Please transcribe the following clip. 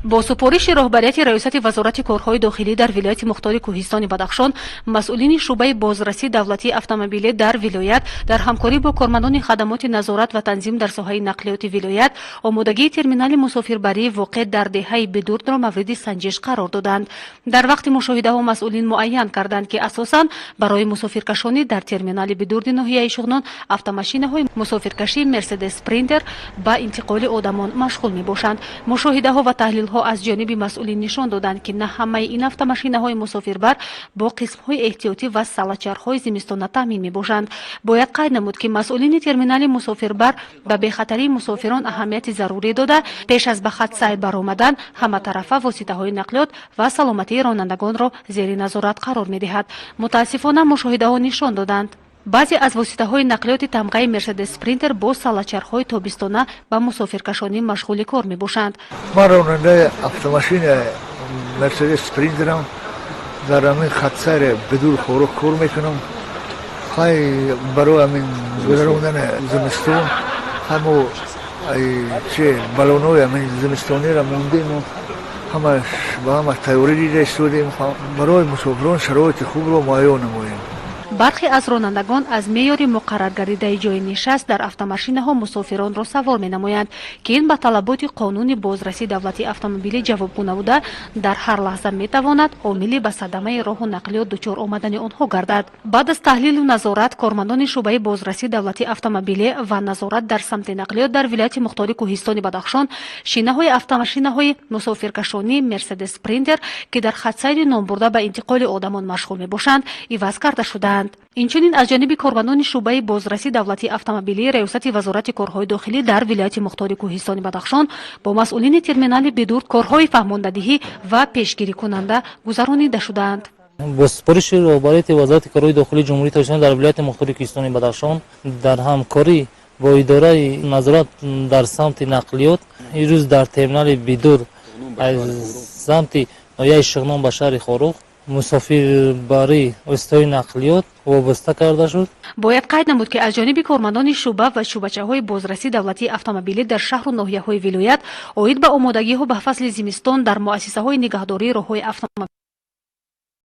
Бо супориши роҳбарияти Раёсати Вазорати корҳои дохилӣ дар Вилояти Мухтори Кӯҳистони Бадахшон, масъулини шӯъбаи бозрасии давлатии автомобилӣ дар вилоят дар ҳамкорӣ бо кормандони хадамоти назорат ва танзим дар соҳаи нақлиёти вилоят омодагии терминали мусофирбарӣ, воқеъ дар деҳаи Бидурдро, мавриди санҷиш қарор доданд. Дар вақти мушоҳидаҳо масъулин муайян карданд, ки асосан барои мусофиркашонӣ дар терминали Бидурди ноҳияи Шуғнон автомашинаҳои мусофиркашии Мерседес Спринтер ба интиқоли одамон машғул мебошанд. Мушоҳидаҳо ва таҳлилҳо аз ҷониби масъулин нишон доданд, ки на ҳамаи ин автомашинаҳои мусофирбар бо қисмҳои эҳтиётӣ ва салачархҳои зимистона таъмин мебошанд. Бояд қайд намуд, ки масъулини терминали мусофирбар ба бехатарии мусофирон аҳамияти зарурӣ дода, пеш аз ба хатсайр баромадан ҳаматарафа воситаҳои нақлиёт ва саломатии ронандагонро зери назорат қарор медиҳад. Мутаассифона, мушоҳидаҳо нишон доданд, баъзе аз воситаҳои нақлиёти тамғаи Мерседес Спринтер бо салачархҳои тобистона ба мусофиркашонӣ машғули кор мебошанд. Ман ронандаи автомашина Мерседес Спринтерам, дар ҳамин хатсайри Бидур Хоруғ кор мекунам. Хай, барои ҳамин гузарондани зимистон ҳамо чи баллонҳои ҳамин зимистониро мондему ҳамаш ба ҳама тайёрӣ дида истодем, барои мусофирон шароити хубро муҳайё намоем. Бархе аз ронандагон аз меъёри муқарраргардидаи ҷои нишаст дар автомашинаҳо мусофиронро савор менамоянд, ки ин ба талаботи қонуни бозрасии давлатии автомобилӣ ҷавобгӯ набуда, дар ҳар лаҳза метавонад омили ба садамаи роҳу нақлиёт дучор омадани онҳо гардад. Баъд аз таҳлилу назорат, кормандони шӯъбаи бозрасии давлатии автомобилӣ ва назорат дар самти нақлиёт дар Вилояти Мухтори Кӯҳистони Бадахшон шинаҳои автомашинаҳои мусофиркашонии Мерседес Спринтер, ки дар хатсайри номбурда ба интиқоли одамон машғул мебошанд, иваз карда шудаанд. Инчунин аз ҷониби кормандони шӯъбаи бозрасии давлатии автомобилии Раёсати Вазорати корҳои дохилӣ дар Вилояти Мухтори Кӯҳистони Бадахшон бо масъулини терминали Бидурд корҳои фаҳмондадиҳӣ ва пешгирикунанда гузаронида шудаанд. Бо супориши роҳбарияти Вазорати корҳои дохилии Ҷумҳурии Тоҷикистон дар Вилояти Мухтори Кӯҳистони Бадахшон дар ҳамкорӣ бо идораи назорат дар самти нақлиёт имрӯз дар терминали Бидур аз самти ноҳияи Шуғнон ба шаҳри Хоруғ мусофирбарӣ воситаҳои нақлиёт вобаста карда шуд. Бояд қайд намуд, ки аз ҷониби кормандони шӯъба ва шӯъбачаҳои бозрасии давлатии автомобилӣ дар шаҳру ноҳияҳои вилоят оид ба омодагиҳо ба фасли зимистон дар муассисаҳои нигаҳдории роҳҳои автомобилӣ